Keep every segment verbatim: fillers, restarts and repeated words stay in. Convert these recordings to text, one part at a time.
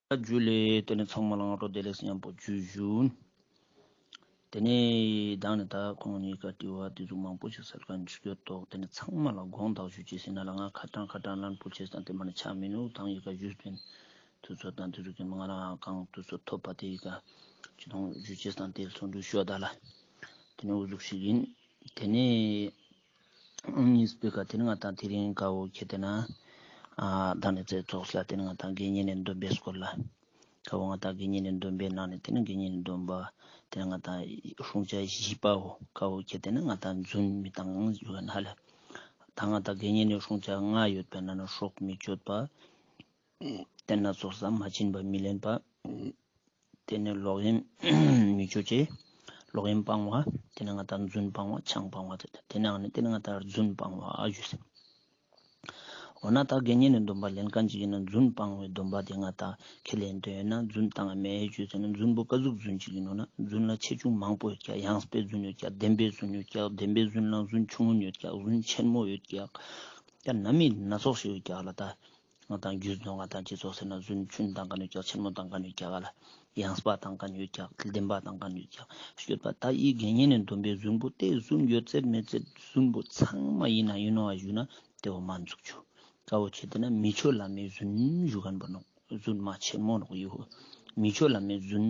ད་ཇུ་ལེ། དེ་ནས་ཚང་མ་ལ་སྔ་དྲོ་བདེ་ལེགས་ཉམ་པོ་ཇུ་ཞུ། དེ་ནས་མདང་ནས་ད་ཁོང་གཉིས་ཀ་དྲི་བ་དེ་ཚོ་མང་པོ་ཞིག་སལ་ཁན་ཞིག་ཡོད་དོག་དེ་ནས་ཚང་མ་ལ་དགོངས་དག་ཞུ་ཅེས་ཟེར་ན་ལ། ང་ཁ་ཏང་ཁ་ཏང་ལན་ཕུལ་ཅེས་དང་དེ་མ་ནས་ཆ་མི་ནུག་དང་ཡི་ག་ཞུས་པིན་དུས་ཚོད་དང་དེ་ཚོ་གི་ང་རང་གང་དུས་ཚོད་ཐོབ་པ་དེ་ཡི་ག་ཅི་དང་ཞུ་ཅེས་དང་དེ་ཚོ་འདུ་ཤོད་ད་ལ། དེ་ནས་འུ་ཟུག་ཞིག་ཡིན། དེ་ནས་གཉིས་པའི་ཀ་དེ་ནས་ང་དང་དེ་རིང་ཀ་བོ་ཁྱེད་དེ་ན་ཨ་ད་ནས་ཚེ་ཚོགས་ལ་དེ་ནས་ང་དང་དགེ་བསྙེན་ནི་སྡོམ་པའི་སྐོར་ལ། ཀ་བོ་ང་དང་དགེ་བསྙེན་ནི་སྡོམ་པའི་ནང་ནས་དེ་ནས་དགེ་བསྙེན་ནི་སྡོམ་པ་དེ་ནས་ང་དང་སྲུང་བྱ་བཞི་པའོ། ཀ་བོ་ཁྱེད་དེ་ན་ང་དང་རྫུན་མི་བཏང་ཞུ་ག་ན་ལ། ད་ང་དང་དགེ་བསྙེན་ནི་སྲུང་བྱ་ལྔ་ཡོད་པའི་ནང་ནས་སྲོག་མི་གཅོད་པ། དེ་ན་ཚོགས་ས་མ་བྱིན་པ་མི་ལེན་པ། དེ་ནས་ལོག་གཡེམ་མི་སྤྱོད་ཅེས། ལོག་གཡེམ་སྤང་བ། དེ་ནས་ང་དང་རྫུན་སྤང་བ། ཆང་སྤང་བ། དེ་དེ་ནས་ང་དང་རྫུན་སྤང་བ་ཨ་ཞུས་ཟེར། འོ་ན་ད་དགེ་བསྙེན་ནི་སྡོམ་པ་ལེན་ཁན་ཅིག་ཡིན་ན་རྫུན་སྤང་བའི་སྡོམ་པ་དེ་ང་དང་ཁས་ལེན་དོན་ཡོད་ན་རྫུན་བཏང་མེད་ཞུས་ཟེར་ན། རྫུན་པོ་ཀ་ཟུག་རྫུན་ཅིག་ཡིན་ནོ་ན། རྫུན་ལ་ཆེ་ཆུང་མང་པོ་ཡོད་ཀྱག་ཡངས་པའི་རྫུན་ཡོད་ཀྱག་བདེན་པའི་རྫུན་ཡོད་ཀྱག་བདེན་པའི་རྫུན་ལ་རྫུན་ཆུང་ངུན་ཡོད་ཀྱག་རྫུན་ཆེན་མོ་ཡོད་ཀྱག་ཡང་ན་མིན་སྣ་ཚོགས་ཤིག་ཡོད་ཀྱག་ལ་ད། ང་དང་རྒྱུས་ནོ་ང་དང་སྤྱི་ཚོགས་ཟེར་ན་རྫུན་ཆུང་བཏང་ཁན་ཡོད་ཀྱག་ཆེན་མོ་བཏང་ཁན་ཡོད་ཀྱག་ལ། ཡངས་པ་བཏང་ཁན་ཡོད་ཀྱག་བདེན་པ་བཏང་ཁན་ཡོད་ཀྱག་ཤོད་པ་ད་ཡི་དགེ་བསྙེན་ནི་སྡོམ་པའི་རྫུན་པོ་དེ་རྫུན་ཡོད་ཚད་མེད་ཚད་རྫུན་པོ་ཚང་མ་ཡིན་ན་ཡིན་ནོ་ཨ་ཞུ་ན་དེ་བོ་མ་འཛུགས་ཆུ། ཀ་བོ་ཁྱེད་དེ་ན་མི་ཆོས་བླ་མའི་རྫུན་ཞུ་ཁན་པོ་ནོ། རྫུན་མ་ཆེན་མོ་ནོ་ཡོད། མི་ཆོས་བླ་མའི་རྫུན་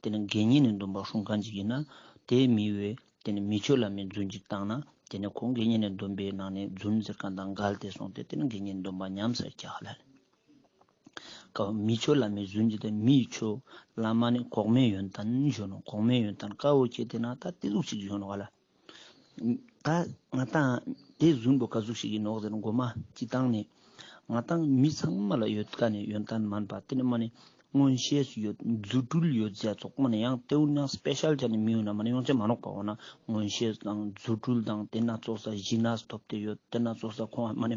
དེ་ནི་དགེ་བསྙེན་ནི་སྡོམ་པ་སྲུང་ཁན་ཅིག་ཡིན་ན་དེ་མི་བོའི་དེ་ནི་མི་ཆོས་བླ་མའི་རྫུན་ཅིག་བཏང་ན་དེ་ནི་ཁོང་དགེ་བསྙེན་ནི་སྡོམ་པའི་ནང་ནས་རྫུན་ཟེར་ཁན་དང་འགལ་ཏེ་སོང་སྟེ་དེ་ནི་དགེ་བསྙེན་སྡོམ་པ་ཉམས་སར་སྐྱག་ལ། ཀ་བོ་མི་ཆོས་བླ་མའི་རྫུན་ཅིག་དང་མི་ཆོས་བླ་མ་ནི་གོང་མའི་ཡོན་ཏན་ཞུ་ནོ། གོང་མའི་ཡོན་ཏན་ཀ་བོ་ཁྱེད་དེ་ན་ད་དེ་ཟུག་ཅིག་ཞུ་ནོ་ག་ལ། ད་ང་དང་དེ་རྫུན་པོ་ཀ་ཟུག་ཞིག་ཡིན་ནོག་ཟེར་ན་མགོ་མ་སྤྱི་བཏང་ནས་ང་དང་མི་ཚང་མ་ལ་ཡོད་ཀ་ནས་ཡོན་ཏན་མན་པ་དེ་ནི་མ་ནི་མངོན་ཤེས་ཡོད་རྫུ་འཕྲུལ་ཡོད་ཟེར་ཙོགས་མ་ནི་ཡང་དེ་འུ་ན་སྤེ་ཤལ་ཅན་ནི་མི་འུ་ན་མ་ནི་ཡོང་ཆེ་མ་ནོག་པ། འོ་ན་མངོན་ཤེས་དང་རྫུ་འཕྲུལ་དང་དེ་ན་ཚོགས་ས་ཞི་གནས་ཐོབ་སྟེ་ཡོད། དེ་ན་ཚོགས་ས་ཁོང་མ་ནི་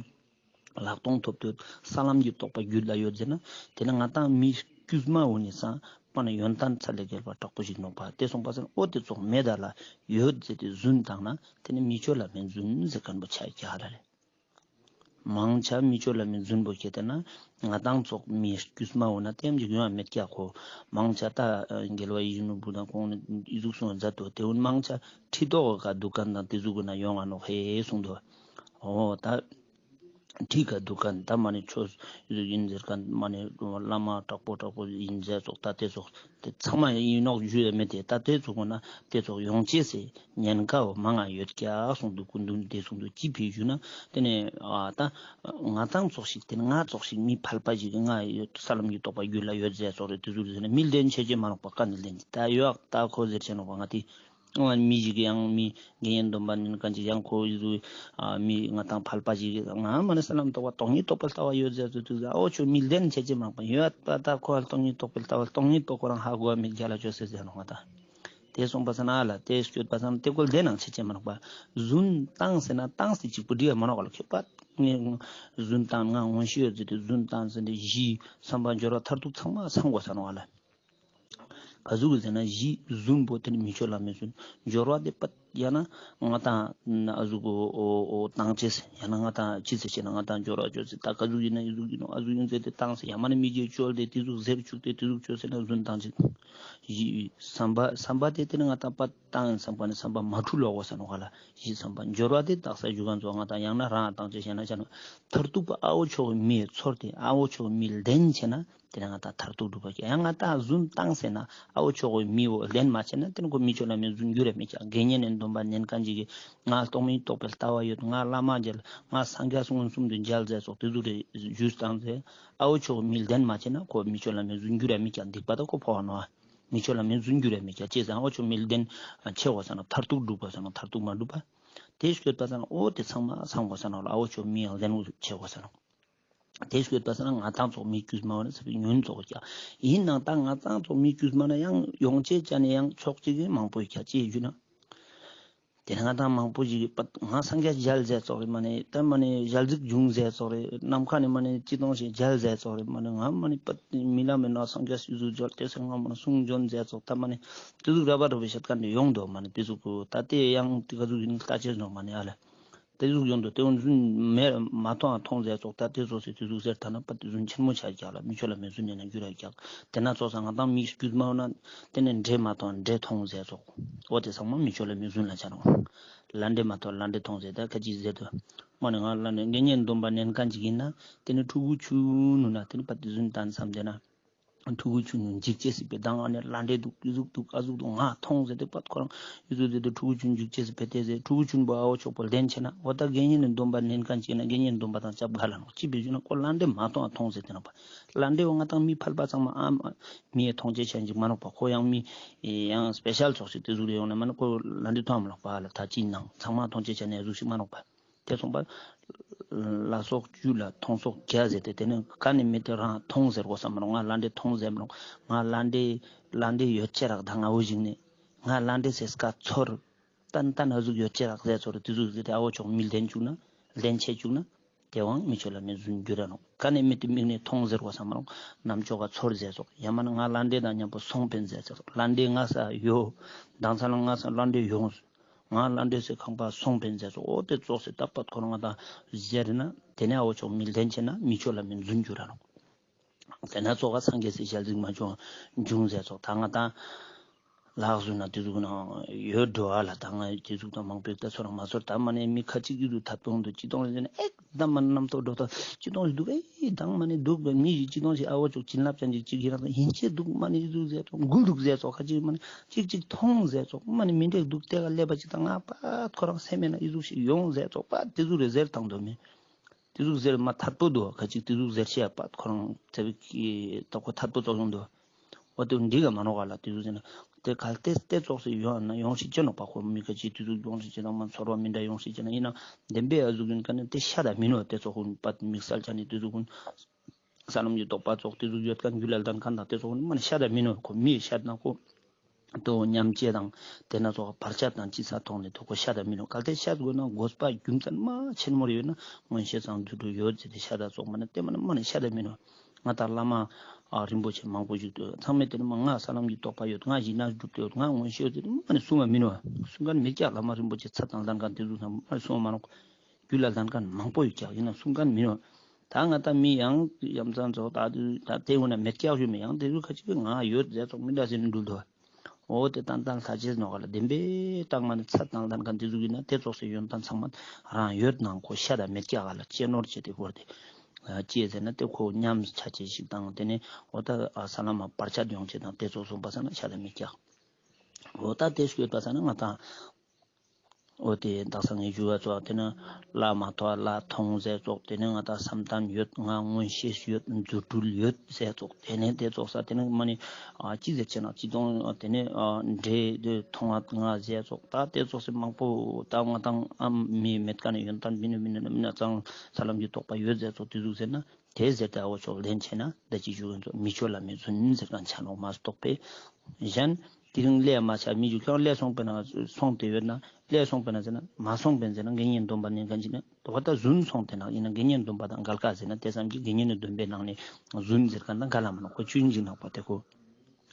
ལྷག་མཐོང་ཐོབ་སྟེ་ཡོད། ས་ལམ་གྱི་རྟོགས་པ་རྒྱུད་ལ་ཡོད་ཟེར་ན་དེ་ནི་ང་དང་མི་དཀྱུས་མ་འུ་ནི་ས་མ་ནི་ཡོན་ཏན་ཚ་ལས་རྒྱལ་བ་དྲག་པོ་ཞིག་ནོག་པ། དེ་སོང་པ་ཟེར་ན་འོ་དེ་ཙོགས་མེད་ད་ལ་ཡོད་ཟེར་ཏེ་རྫུན་བཏང་ན་དེ་ནི་མི་ཆོས་བླ་མའི་རྫུན་ཟེར་ཁན་པོ་ཆ་ཀྱག་ལ་ལེ། མང་ཆེ་མི་ཆོས་བླ་མའི་རྫུན་པོ་ཁྱེད་དེ་ན་ང་དང་ཙོགས་མི་དཀྱུས་མ་འོ་ན་དེམ་ཅིག་ཡོང་ང་མེད་ཀྱག་གོ། མང་ཆེ་ད་རྒྱལ་བ་ཡིད་བཞིན་ནོར་བུ་དང་ཁོང་ནི་ཨི་ཟུག་གསུང་མཛད་དོ། དེ་འུ་མང་ཆེ་ཁྲི་ཐོག་ག་འདུག་ཁན་དང་དེ་ཟུག་གུན་ན་ཡོང་ང་ནོག་ཧེ་གསུང་དོ། འོ་ད་ཁྲི་ག་འདུག་ཁན་ད་མ་ནི་ཆོས་ཟུག་ཡིན་ཟེར་ཁན་མ་ནི་བླ་མ་དྲག་པོ་དྲག་པོ་ཡིན་ཟེར་ཙོགས་ད་དེ་ཙོགས་དེ་ཚང་མ་ཡིན་ནོག་ཞུ་ཡ་མེད་དེ། ད་དེ་ཙོགས་འོ་ན་དེ་ཙོགས་ཡོང་ཅེས་སི་ཉེན་ཁ་བོ་མང་ང་ཡོད་ཀྱག་གསུང་དུག་སྐུ་མདུན་དེ་གསུང་དུག་ཅི་ཕི་ཞུ་ན་དེ་ནས་ཨ་ད་ང་དང་ཙོགས་ཤིག་དེ་ནི་ང་ཙོགས་ཤིག་མི་ཕལ་པ་ཞིག་གི་ང་ཡོད་ས་ལམ་གྱི་རྟོགས་པ་རྒྱུད་ལ་ཡོད་ཟེར་ཙོགས་རེ་དེ་ཟུག་ཟེར་ན་མི་ལྡན་ཆེ་ཆེ་མ་ནོག་པ། ཀ་ནི་ལྡན་ད་ཡོད་ད་ཁོ་ཟེར་ཆེ་ནོག་པ། ང་དེ་མི་ཞིག་གི་ཡང་མི་དགེ་བསྙེན་སྡོམ་པ་ནན་ཁན་ཅིག་ཡང་ཁོ་ཡི་ཟུག་མི་ང་དང་ཕལ་པ་ཞིག་གི་ང་མ་ནི་ས་ལམ་རྟོགས་པ་སྟོང་ཉིད་རྟོགས་པའི་ལྟ་བ་ཡོད་ཟེར་ཙོགས་དེ་ཟུག་ཨ་འོ་ཆོ་མི་ལྡན་ཆེ་ཆེ་མ་ནོག་པ། ཡོད་པ་ད་ཁོ་ལ་སྟོང་ཉིད་རྟོགས་པའི་ལྟ་བ་སྟོང་ཉིད་རྟོགས་ཁོ་རང་ཧ་གོ་བ་མི་རྒྱ་ལ་ཆོས་ཟེར་ཟེར་ནོག་ང་དང་། དེ་སོང་པ་ས་ན་ལ་དེ་སྐྱོད་པ་ས་ན་དེ་ཀོལ་དེ་ནང་ཆེ་ཆེ་མ་ནོག་པ། རྫུན་བཏང་ཟེར་ན་བཏང་ཟེར་གཅིག་པུ་འགྲིག་ཡ་མ་ནོག་ལ། ཁྱོད་པ་ངས་རྫུན་བཏང་ང་མངོན་ཤེས་ཡོད་ཟེར་ཏེ་རྫུན་བཏང་ཟེར་ཏེ་གཞི་བསམ་པ་སྦྱོར་བ་མཐར་ཐུག་ཚང་མ་ཚང་དགོས་ས་ནོག་ལ། ག་ཟུག་གི་ཟེར་ན་གཞི་རྫུན་པོ་དེ་ནི་མི་ཆོས་བླ་མའི་རྫུན། སྦྱོར་བ་དེ་པ་ཡང་ན་ང་དང་ཨ་ཟུག་གོ་འོ་འོ་བཏང་ཅེས་ཡང་ན་ང་དང་ཅི་ཟེར་ཅེ་ན་ང་དང་སྦྱོར་བ་ཅོ་ཟེར་ད་ག་ཟུག་ཡིན་ན་ཨི་ཟུག་ཡིན་ནོ་ཨ་ཟུག་ཡིན་ཟེར་ཏེ་བཏང་ཟེར་ཡང་མ་ནི་མི་རྗེ་བཅོལ་ཏེ་དེ་ཟུག་ཟེར་བཅུག་སྟེ་དེ་ཟུག་བཅོ་ཟེར་ན་རྫུན་བཏང་ཅེས། བསམ་པ་བསམ་པ་དེ་དེ་ནི་ང་དང་པ་བཏང་ཡིན་བསམ་པ་ནི་བསམ་པ་མ་འཁྲུལ་ལོག་གོ་ས་ནོག་ལ། གཞི་བསམ་པ་སྦྱོར་བ་དེ་དག་ས་ཞུ་ག་ཚོ་ང་དང་ཡང་ན་རང་བཏང་ཅེས་ཡང་ན་ཆ་ན་མཐར་ཐུག་པ་ཨ་བོ་ཆོག་གི་མི་ཚོར་ཏེ་ཨ་བོ་ཆོག་གི་མི་ལྡན་ཆེ་ན། དེ་ནས་ང་དང་མཐར་ཐུག་སྒྲུབ་པ་ཀྱང་ཡང་ང་དང་རྫུན་བཏང་ཟེར་ན་ཨ་བོ་ཆོག་གི་མི་བོ་ལྡན་མ་ཆེ་ན་དེ་ནི་ཁོ་མི་ཆོས་བླ་མའི་རྫུན་འགྱུར་ར་མི་ཀྱག་དགེ་བསྙེན་ནི་སྡོམ་པ་ནན་ཁན་ཅིག་གི་ང་སྟོང་ཉིད་རྟོགས་པའི་ལྟ་བ་ཡོད། ང་བླ་མ་མཇལ། ང་སངས་རྒྱས་མངོན་སུམ་དུ་མཇལ་ཟེར་ཙོགས་དེ་ཟུག་རེ་ཞུས་བཏང་ཟེར་ཨ་བོ་ཆོག་གི་མི་ལྡན་མ་ཆེ་ན་ཁོ་མི་ཆོས་བླ་མའི་རྫུན་འགྱུར་ར་མི་ཀྱག་སྡིག་པ་དང་ཁོ་ཕོག་ནོག་མི་ཆོས་བླ་མའི་རྫུན་འགྱུར་ར་མི་ཀྱག་ཅེས་ཟེར་ཨ་བོ་ཆོག་མི་ལྡན་ཆེ་བ་ས་ན་མཐར་ཐུག་སྒྲུབ་པ་ས་ན་མཐར་ཐུག་མ་སྒྲུབ་པ། དེ་སྐྱོད་པ་ས་ན་ཨོ་དེ་ཚང་མ་ཚང་བ་ས་ན་ལ་ཨ་བོ་ཆོག་མི་ཡང་ལྡན་ཆེ་བ་ས་ན། དེ་སྐྱོད་པ་ས་ན་ང་དང་ཚོགས་མི་དཀྱུས་མ་བ་ན་ས་པའི་ཉུན་ཚོགས་ཀྱག་ཡིན་ནང་ད་ང་དང་ཚོགས་མི་དཀྱུས་མ་ན་ཡང་ཡོང་ཆེ་ཅ་ནས་ཡང་ཚོགས་གཅིག་གི་མང་པོ་ཡོད་ཀྱག་ཅེས་ཞུ་ན། དེ་ནས་ང་དང་མང་པོ་ཞིག་གིས་པ་ང་སངས་རྒྱས་མཇལ་ཟེར་ཙོགས་རེ་མ་ནས་ད་མ་ནས་ཞལ་གཟིགས་བྱུང་ཟེར་ཙོགས་རེ་ནམ་མཁའ་ནས་མ་ནས་ཅི་གཏོང་ཞིག་མཇལ་ཟེར་ཙོགས་རེ་མ་ནས་ང་མ་ནས་པ་རྨི་ལམ་མེ་ན་སངས་རྒྱས་ཞུ་ཟུག་མཇལ་དེ་སེ་ང་མ་ནས་གསུང་འབྱོན་ཟེར་ཙོགས་ད་མ་ནས་དེ་ཟུག་ར་བ་ར་བའི་ཤད་ཁན་དེ་ཡོང་དོ་མ་ནས་དེ་ཟུག་གོ་ད་དེ་ཡང་དེ་ག་ཟུག་ཡིན་ལྟ་ཅེས་ནོ་མ་ནས་ཨ་ལ། དེ་ཟུག་ཡོང་དུ་དེ་འོ་རྫུན་མེད་མ་མཐོང་ང་མཐོང་ཟེར་ཙོགས། ད་དེ་ཙོགས་སེ་དེ་ཟུག་ཟེར་ཐ་ན་པ་དེ་རྫུན་ཆེན་མོ་ཆ་རྒྱག་ལ་མི་ཆོས་བླ་མའི་རྫུན་ནི་ན་འགྱུར་ར་རྒྱག། དེ་ན་ཙོགས་ས་ང་དང་མི་རྒྱུད་མ་འོ་ན་དེ་ནི་འདྲེ་མ་མཐོང་འདྲེ་མཐོང་ཟེར་ཙོགས། འོ་དེ་ཚང་མ་མི་ཆོས་བླ་མའི་རྫུན་ལ་ཆ་ནོག། ལྷ་འདྲེ་མ་མཐོང་ལྷ་འདྲེ་མཐོང་ཟེར། ད་ཁ་ཅིག་ཟེར་དུ་མ་ནི་ང་ལ་ནི་དགེ་བསྙེན་སྡོམ་པ་ནན་མཁན་ཅིག་ཡིན་ན་དེ་ནི་ཕྲུ་གུ་ཆུང་ནུ་ན་དེ་ནི་པ་དེ་རྫུན་ཏན་བསམ་དེ་ན། ཕྲུ་གུ་ཆུང་ངུ་འཇིགས་ཅེས་སི་ཕི་ད་ང་ནི་ལྷ་འདྲེ་འདུག་ཨི་ཟུག་འདུག་ཨ་ཟུག་འདུག་ང་མཐོང་ཟེར་ཏེ་པད་ཁོ་རང་ཨི་ཟུག་ཟེར་ཏེ་ཕྲུ་གུ་ཆུང་འཇིགས་ཅེས་སི་ཕི་དེ་ཟེར། ཕྲུ་གུ་ཆུང་པོ་ཨ་བོ་ཙོགས་པོ་ལྡན་ཆེ་ན་འོ་ད་དགེ་བསྙེན་ནི་སྡོམ་པ་ནན་མཁན་ཅིག་ན་དགེ་བསྙེན་སྡོམ་པ་དང་སྐྱབས་དགའ་ལ་ནོག། ཅི་ཕི་ཟེར་ན་ཁོ་ལྷ་འདྲེ་མ་མཐོང་ཨ་མཐོང་ཟེར་ཏེ་ནོག་པ། ལྷ་འདྲེ་བོ་ང་དང་མི་ཕལ་པ་ཚང་མ་ཨ་མི་ཡི་མཐོང་ཅེས་ཅན་ཅིག་མ་ནོག་པ། ཁོ་ཡང་མི་ཡང་སྤེ་ཤལ་ཙོགས་ཤིག་དེ་ཟུག་རེ་ཡོང་ན་མ་ནི་ཁོ་ལྷ་འདྲེ་མཐོང་མ་ནོག་པ། ལ་ད་ཅི་ནང་ཚང་མ་མཐོང་ཅེས་ཅན་ནི་ཟུག་ཤིག་མ་ནོག་པ། དེ་སོང་པ། ལ་སོགས་བཅུ་ལ་མཐོང་སོགས་བརྒྱ་ཟེར་ཏེ་དེ་ནི་ག་ནི་མི་དེ་རང་མཐོང་ཟེར་གོ་ས་མ་རུང་། ང་ལྷ་འདྲེ་མཐོང་ཟེར་མ་རུང་། ང་ལྷ་འདྲེ་ལྷ་འདྲེ་ཡོད་ཅེ་རག་ད་ང་འོ་ཞིག་ནི་ང་ལྷ་འདྲེ་ཟེར་སྐད་ཚོར་ཏན་ཏན་ཨ་ཟུག་ཡོད་ཅེ་རག་ཟེར་ཚོར་དེ་ཟུག་ཟེར་ཏེ་ཨ་བོ་ཙོགས་མི་ལྡན་བཅུག་ན་ལྡན་ཆེ་བཅུག་ན་དེ་བོའང་མི་ཆོས་བླ་མའི་རྫུན་འགྱུར་ར་ནོག། ག་ནི་མི་དེ་མིག་ནི་མཐོང་ཟེར་གོ་ས་མ་རུང་། རྣམ་ཅོག་ག་ཚོར་ཟེར་ཙོགས། ཡང་མ་ན་ང་ལྷ་འདྲེ་དང་མཉམ་པོ་སོང་པིན་ཟེར་ཙོགས། ལྷ་འདྲེ་ང་ས་ཡོད། དང་ས་ལ་ང་ས་ལྷ་འདྲེ་ཡོང་། ང་ལྷ་འདྲེ་སི་ཁང་པ་སོང་པིན་ཟེར་ཙོགས། འོ་དེ་ཙོགས་སེ་ད་པད་ཁོ་རང་ང་དང་ཟེར་ན་དེ་ནས་ཨ་བོ་ཙོགས་མི་ལྡན་ཆེ་ན་མི་ཆོས་བླ་མའི་རྫུན་འགྱུར་ར་ནོག། དེ་ན་ཙོགས་ཀ་སངས་རྒྱས་སི་ཞལ་གཟིགས་མ་བྱུང་བྱུང་ཟེར་ཙོགས། ད་ང་དང་ལགས་སུ་ན་དེ་ཟུག་ན་ཡོད་འགྲོ་བ་ལ་ད་ང་དེ་ཟུག་དང་མང་པོའི་ད་ཚོར་མ་ཚོར། ད་མ་ནི་མི་ཁ་ཅིག་གི་ཟུག་ཐད་པོ་འདུག་ཅི་གཏོང་ཟེར་ན་ཨེ་ད་མ་ནི་རྣམ་རྟོག་འགྲོ་ད་ཅི་གཏོང་ཟེར་འདུག་ཨེ་ད་མ་ནི་འདུག་མི་ཡི་ཅི་གཏོང་ཟེར་ཨ་བོ་ཙོགས་བྱིན་རླབས་ཅན་ཅིག་ཅིག་ཡིན་ར་ཡིན་ཅེ་འདུག་མ་ནི་ཟུག་ཟེར་ཙོགས་མགུལ་འདུག་ཟེར་ཙོགས་ཁ་ཅིག་མ་ནི་ཅིག་ཅིག་མཐོང་ཟེར་ཙོགས་མ་ནི་མི་འདྲེ་འདུག་དེ་ག་ལེབ་པ་ཅིག་ད་ང་པ་ཁོ་རང་སེམས་མེད་ན་ཨི་ཟུག་ཞིག་ཡོང་ཟེར་ཙོགས་པ་དེ་ཟུག་རེ་ཟེར་བཏང་འདུག་མི། དེ་ཟུག་ཟེར་མ་ཐད་པོ་འདུག་ཁ་ཅིག་དེ་ཟུག་ཟེར་ཤེས་པ་ཁོ་རང་ཚེ་བའི་ད་ཁོ་ཐད་པོ་ཙོགས་ཡོང་འདུག། འོ་དེ་འདི་ག་མ་ནོག་ག་ལ་དེ་ཟུག་ཟེར་ན་དེ་གལ་ཏེ་དེ་ཙོགས་སེ་ཡོང་ན་ཡོང་ཤེས་ཅེ་ནོག་པ། ཁོ་མི་ཁ་ཅིག་དེ་ཟུག་ཡོང་ཤེས་ཅེ་ནོག་མ་ཚོར་བ་མི་འདྲ་ཡོང་ཤེས་ཅེ་ན་ཡིན་ན་བདེན་པའི་ཨ་ཟུག་ཡིན་ཀ་ནི་དེ་ཤ་ད་མིན་ནོག། དེ་ཙོགས་ཀུན་པ་དམིགས་བསལ་ཆ་ནི་དེ་ཟུག་ཀུན་ས་ལམ་གྱི་རྟོགས་པ་ཙོགས་དེ་ཟུག་ཡོད་ཀ་རྒྱུད་ལ་ལྡན་ཁན་དང་དེ་ཙོགས་ཀུན་མ་ནི་ཤ་ད་མིན་ནོག། ཁོ་མི་ཤ་ད་ན་ཁོ། དོ་མཉམ་བཅས་དང་དེ་ན་ཙོགས་བར་ཆད་དང་ཅི་ས་ཐོག་ནས་དོ་ཁོ་ཤ་ད་མིན་ནོག། གལ་ཏེ་ཤ་དགོས་ན་དགོས་པ་རྒྱུ་མཚན་མ་ཆེན་མོ་རེ་ཡོད་ན་མངོན་ཤེས་སང་དུ་དུ་ཡོད་ཟེར་ཏེ་ཤ་ད་ཙོགས་མ་ནི་དེ་མ་ནི་མ་ནི་ཤ་ད་མིན་ནོག། ང་ད་བླ་མ་ཨ་རིན་པོ་ཆེ་མང་པོ་ཞིག་ཏུ་ཚང་མས་དེ་ནི་མ་ང་ས་ལམ་གྱི་རྟོགས་པ་ཡོད། ང་ཞི་གནས་སྒྲུབ་ཏེ་ཡོད། ང་མངོན་ཤེས་ཡོད་ཟེར་ཏེ་མ་ནི་གསུང་བ་མིན་ནོག། གསུང་མཁན་མེད་ཀྱག། བླ་མ་རིན་པོ་ཆེ་ཚད་དང་ལྡན་མཁན་དེ་ཚོ་ཚང་མ་གསུང་བ་མ་ནོག། རྒྱུད་ལ་ལྡན་མཁན་མང་པོ་ཡོད་ཀྱག། ཡིན་ན་གསུང་མཁན་མིན་ནོག། ད་ང་ད་མི་ཡང་ཡ་མཚན་ཚོགས་ད་དུས་ད་དེ་འོ་ན་མེད་ཀྱག་ཞུ་མི་ཡང་དེ་ཚོ་ཁ་ཅིག་གི་ང་ཡོད་ཟེར་ཚོགས་མི་འདྲ་ཟེར་ནི་འགྲུལ་དོ། འོ་དེ་ཏན་ཏན་ལྷ་ཆེས་ནོག་ག་ལ་བདེན་པའི་སྟེང་མ་ནི་ཚད་དང་ལྡན་མཁན་དེ་ཚོ་ཡིན་ན་དེ་ཚོགས་སེ་ཡོན་ཏན་ཚང་མ་རང་ཡོད་ནང་ཁོ་ཤ་ད་མེད་ཀྱག་ག་ལ་ཅེ་ནོར་ཅེ་དེ་བོར་དེ་ཅེ་ཟེར་ན་དེ་ཁོ་ཉམས་ཆ་ཅེས་ཤིག་དང་དེ་ནས་འོ་ད་ས་ལམ་མ་བར་ཆད་ཡོང་ཅེས་དང་དེ་ཚོགས་སོང་པ་ས་ན་ཤ་ད་མེད་ཀྱག། འོ་ད་དེ་སྐྱོད་པ་ས་ན་ང་དང་། འོ་དེ་དག་ས་ངས་ཞུ་བ་ཚོ་དེ་ནི་ལྷ་མ་ཐོ་ལྷ་མཐོང་ཟེར་ཚོགས། དེ་ནི་ང་ད་བསམ་གཏན་ཡོད། ང་མངོན་ཤེས་ཡོད། རྫུ་འཕྲུལ་ཡོད་ཟེར་ཚོགས། དེ་ནི་དེ་ཚོགས་ས་དེ་ནི་མ་ནི་ཨ་ཅི་ཟེར་ཆེ་ན་ཅི་དང་དེ་ནི་ཨ་འདྲེ་དེ་མཐོང་བ་ང་ཟེར་ཚོགས། ད་དེ་ཚོགས་སེ་མང་པོ་ད་ང་དང་ཨ་མི་མེད་ཀ་ནི་ཡོན་ཏན་མི་ནུ་མི་ནུ་མི་ན་ཙང་ས་ལམ་གྱི་རྟོགས་པ་ཡོད་ཟེར་ཚོགས། དེ་ཟུག་ཟེར་ན། དེ་ཟེར་ཏེ་ཨ་བོ་ཙོགས་ལན་ཆེ་ན་ད་ཅི་ཞུ་གིན་ཚོགས་མི་ཆོས་བླ་མའི་རྫུན་ཟེར་གང་ཆ་ནོག་མ་གཏོགས་པའི་གཞན་དེ་རིང་ལས་མ་ཆ་མི་ཞུ་ཁྱོད་ལས་སོང་པས་ན་སོང་དེ་ཡོད་ན་ལས་སོང་པས་ན་ཟེར་ན་མ་སོང་པས་ཟེར་ན་དགེ་བསྙེན་སྡོམ་པ་ནན་མཁན་ཅིག་ན་དོ་བ་ད་རྫུན་སོང་དེ་ན་ཡིན་ན་དགེ་བསྙེན་སྡོམ་པ་དང་འགལ་ཀ་ཟེར་ན་དེ་ཙམ་གྱི་དགེ་བསྙེན་སྡོམ་པའི་ནང་ནས་རྫུན་ཟེར་གང་དང་འགལ་ལ་མ་ནོག་ཁོ་ཆུན་ཅིག་ནག་པ་དེ་ཁོ།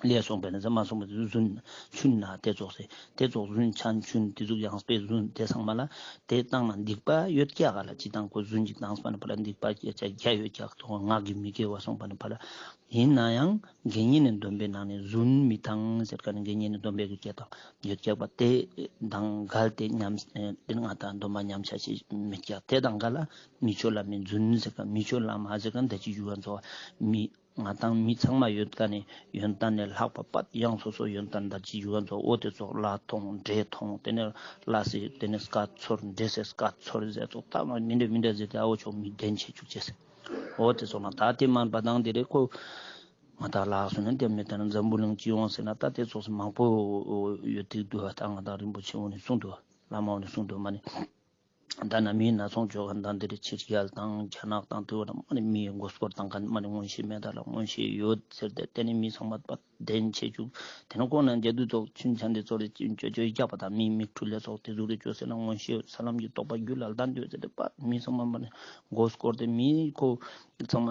ལས་སོང་པས་ན་ཟེར་མ་སོང་པས་ན་རྫུན། ཆུན་ན་དེ་ཙོགས་སེ་དེ་ཙོགས་རྫུན་ཆན་ཆུན་དེ་ཟུག་ཡང་སྤེ་རྫུན་དེ་ཚང་མ་ལ་དེ་བཏང་ན་སྡིག་པ་ཡོད་ཀྱག་ག་ལ་ཅི་དང་ཁོ་རྫུན་ཅིག་བཏང་སྤ་ན་ཕ་ལ་སྡིག་པ་ཀྱ་ཀྱ་རྒྱ་ཡོད་ཀྱག་ཐོག་ངག་གི་མི་དགེ་བ་སོང་པ་ན་ཕ་ལ། ཡིན་ན་ཡང་དགེ་བསྙེན་ནི་སྡོམ་པའི་ནང་ནས་རྫུན་མི་བཏང་ཟེར་ག་ནི་དགེ་བསྙེན་ནི་སྡོམ་པའི་གི་སྐད་དང་ཡོད་ཀྱག་པ་དེ་དང་འགལ་ཏེ་ཉམས་དེ་ང་དང་སྡོམ་པ་ཉམས་ཆ་ཞིག་མེད་ཀྱག། དེ་དང་འགལ་ལ་མི་ཆོས་བླ་མའི་རྫུན་ཟེར་ག་མི་ཆོས་བླ་མ་ཟེར་ག་འདི་ཅི་ཞུ་ག་ཚོགས་མི། ང་དང་མི་ཚང་མ་ཡོད་ཀ་ནས་ཡོན་ཏན་ནས་ལྷག་པ་པད་ཡང་སོ་སོ་ཡོན་ཏན་ད་ཅི་ཞུ་ག་ཚོགས་འོ་དེ་ཚོགས་ལྷ་མཐོང་འདྲེ་མཐོང་དེ་ནས་ལྷ་སྲས་དེ་ནས་སྐད་ཚོར་འདྲེ་སྲས་སྐད་ཚོར་ཟེར་ཚོགས་ད་མ་མི་འདྲ་མི་འདྲ་ཟེར་ཏེ་ཨ་བོ་ཙོགས་མི་བདེན་ཆེ་བཅུག་ཅེས་འོ་དེ་ཚོགས་ན་ད་དེ་མན་པ་དང་དེ་རེ་ཁོ་ང་དང་ལྷག་སོང་ན་དེ་མི་ལྟར་འཛམ་བུ་གླིང་སྤྱི་ཡོངས་ཟེར་ན་ད་དེ་ཚོགས་སུ་མང་པོ་ཡོད་དེ་འདུག་ད་ང་དང་རིན་པོ་ཆེ་འོ་ནས་གསུངས་འདུག་བླ་མ་འོ་ནས་གསུངས་འདུག་མ་ནི། ད་ན་མིའི་ན་ཚོང་ཅོ་ག་ད་འདི་རེ་ཕྱི་རྒྱལ་དང་རྒྱ་ནག་དང་དེ་བོ་ད་མ་ནི་མིའི་མགོ་སྐོར་བཏང་མཁན་མ་ནི་མངོན་ཤེས་མེད་ད་ལ་མངོན་ཤེས་ཡོད་ཟེར་ཏེ་དེ་ནི་མི་ཚང་མ་པ་བདེན་ཆེ་བཅུག་དེ་ནི་ཁོང་ན་རྒྱ་དུ་ཚོགས་ཆུན་ཆན་དེ་ཚོ་རེ་ཅོ་ཅོ་རྒྱག་པ་དང་མིའི་མིག་འཕྲུལ་ལས་ཚོགས་དེ་ཟུག་རེ་ཅོ་ཟེར་ན་མངོན་ཤེས་ས་ལམ་གྱི་རྟོགས་པ་རྒྱུད་ལ་ལྡན་ཡོད་ཟེར་ཏེ་པ་མི་ཚང་མ་མ་ནི་མགོ་སྐོར་ཏེ་མི་ཁོ་ཚང་མ་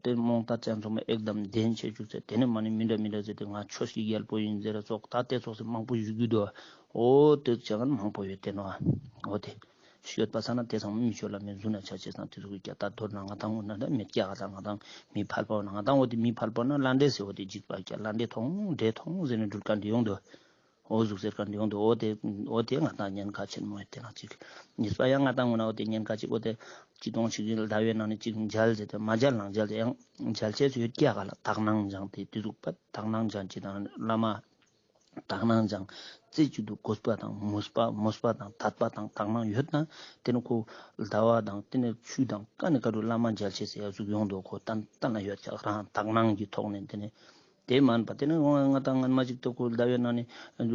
དེ་རྨོངས་དད་ཅན་ཚང་མ་ཨེག་དམ་བདེན་ཆེ་བཅུག་ཟེར་དེ་ནི་མ་ནི་མི་འདྲ་མི་འདྲ་ཟེར་ཏེ་ང་ཆོས་ཀྱི་རྒྱལ་པོ་ཡིན་ཟེར་ར་ཚོགས་ད་དེ་ཚོགས་སེ་མང་པོ་ཞུ་རྒྱུ་འདུག་འོ་དེ་ཚོགས་མང་པོ་ཡོད་དེ་ནོ། འོ་དེ། ཤོད་པ་ས་ན་དེ་ཚང་མ་མི་ཆོས་བླ་མའི་རྫུན་ན་ཆ་ཅེས་སང་དེ་ཚོ་གི་ཀྱ་ད་མདོར་ན་ང་དང་འོ་ན་ད་མི་སྐྱ་ག་ད་ང་དང་མི་ཕལ་པ་འོ་ན་ང་དང་འོ་དེ་མི་ཕལ་པ་འོ་ན་ལྷ་འདྲེ་ཟེར་འོ་དེ་འཇིགས་པ་ཀྱ་ལྷ་འདྲེ་མཐོང་འདྲེ་མཐོང་ཟེར་ནས་འགྲུལ་ཀ་འདི་ཡོང་དོ། འོ་ཟུག་ཟེར་ཀ་འདི་ཡོང་དོ། འོ་དེ་འོ་དེ་ང་དང་ཉེན་ཁ་ཆེན་མོ་ཡོད་དེ་ན་ཅིག་ཉིས་པ་ཡང་ང་དང་འོ་ན་འོ་དེ་ཉེན་ཁ་ཅིག་འོ་དེ་ཅི་གཏོང་ཞིག་ཡིན་ཟླ་བའི་ནང་ནས་ཅིག་མཇལ་ཟེར་དེ་མ་མཇལ་ནང་མཇལ་དེ་ཡང་མཇལ་ཅེས་ཡོད་ཀྱ་ག་ལ་དག་སྣང་སྦྱང་དེ་དེ་ཟུག་པ་དག་སྣང་སྦྱང་ཅི་དང་བླ་མ། དག་སྣང་སྦྱང་། རྩེ་གཅིག་ཏུ་གུས་པ་དང་མོས་པ་མོས་པ་དང་དད་པ་དང་དག་སྣང་ཡོད་ན་དེ་ནི་ཁོ་ཟླ་བ་དང་དེ་ནི་ཆུ་དང་ཀ་ནི་ཀ་རུ་བླ་མ་མཇལ་ཅེས་ཟེར་ཡ་ཟུག་ཡོང་དོ། ཁོ་ཏན་ཏན་ན་ཡོད་ཀྱག་རང་དག་སྣང་གི་ཐོག་ནས་དེ་ནི་དེ་མན་པ་དེ་ནི་ང་དང་སྔན་མ་ཅིག་ཏོ་ཁོ་ཟླ་བའི་ནང་ནས་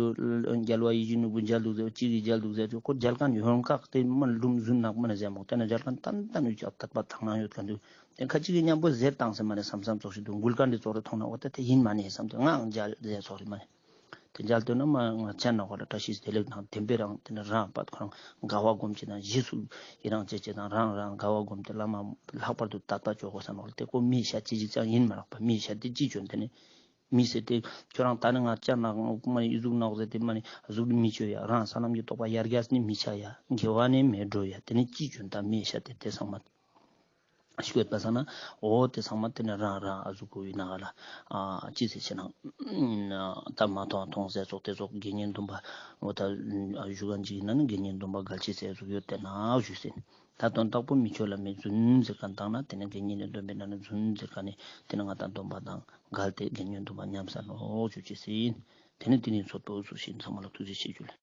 རྒྱལ་བ་ཡིད་བཞིན་ནོར་བུ་མཇལ་འདུག་ཟེར་ཅིག་གིས་མཇལ་འདུག་ཟེར་ཁོ་མཇལ་མཁན་ཡོང་ཁག་དེ་མ་ལུམ་རྫུན་ནག་མ་ནི་ཟེར་མོ་དེ་ནི་མཇལ་མཁན་ཏན་ཏན་ཡོད་ཀྱག་དད་པ་དག་སྣང་ཡོད་མཁན་འདུག་དེ་ཁ་ཅིག་གིས་མཉམ་པོ་ཟེར་བཏང་ཟེར་མ་ནི་བསམ་བསམ་ཙོགས་ཤིག་འདུག་འགུལ་མཁན་འདི་ཙོགས་རེ་མཐོང་ན་འོ་ད་དེ་ཡིན་མ་ནི་བསམ་དེ་ངའང་མཇལ་ཟེར་ཙོགས་རེ་མ་ནི། དེ་མཇལ་དོན་ན་མ་ང་ཅན་ན་ཁོ་ལ་བཀྲ་ཤིས་བདེ་ལེགས་དང་ལྡན་པའི་རང་དེ་ནི་རང་པ་ཁོ་རང་དགའ་བ་སྒོམ་ཅེས་དང་རྗེས་སུ་ཡི་རང་བྱེད་ཅེས་དང་རང་རང་དགའ་བ་སྒོམ་དེ་བླ་མ་ལྷག་པར་དུ་དད་པ་ཅོ་དགོས་ས་ནོག་ལ་དེ་ཁོ་མི་ཤ་ཅི་ཞིག་ཅང་ཡིན་མ་རག་པ་མི་ཤ་དེ་ཅི་བྱོན་དེ་ནི་མི་ཟེར་དེ་ཁྱོད་རང་ད་ནི་ང་ཅན་ན་མ་ཡི་གཟུགས་ནོག་ཟེར་དེ་མ་ནི་གཟུགས་ནི་མི་ཆོས་ཡ་རང་ས་ལམ་གྱི་རྟོགས་པ་ཡར་རྒྱས་ནི་མི་ཆ་ཡ་དགེ་བ་ནི་མེད་འགྲོ་ཡ་དེ་ནི་ཅི་བྱོན་ད་མི་ཤ་དེ་དེ་ཚང་མ། ཤོད་པ་ས་ན་འོ་དེ་ཚང་མ་དེ་ནི་རང་རང་ཨ་ཟུག་གོ་ཡིན་ན་ག་ལ་ཨ་ཅི་ཟེར་ཆེ་ན་ད་མ་མཐོང་མཐོང་ཟེར་ཙོགས་དེ་ཙོགས་དགེ་བསྙེན་སྡོམ་པ་འོ་ད་ཞུ་གན་ཅིག་ཡིན་ན་ནི་དགེ་བསྙེན་སྡོམ་པ་གལ་ཆེ་ཟེར་ཟུག་ཡོད་དེ་ན་ཞུ་ཟིན། ད་དོན་དག་པོ་མི་ཆོས་བླ་མའི་རྫུན་ཟེར་མཁན་དང་ན་དེ་ནི་དགེ་བསྙེན་སྡོམ་པའི་ནང་ནི་རྫུན་ཟེར་མཁན་ནི་དེ་ནི་ང་དང་སྡོམ་པ་དང་འགལ་ཏེ་དགེ་བསྙེན་སྡོམ་པ་ཉམས་ས་ནོག་ཞུ་ཅེས་ཟིན། དེ་ནི་དེ་ནི་ཚོད་པོ་ཞུ་ཟིན་ཚང་མ་ལ་ཐུགས་རྗེ་ཆེ་ཞུ་ལེ།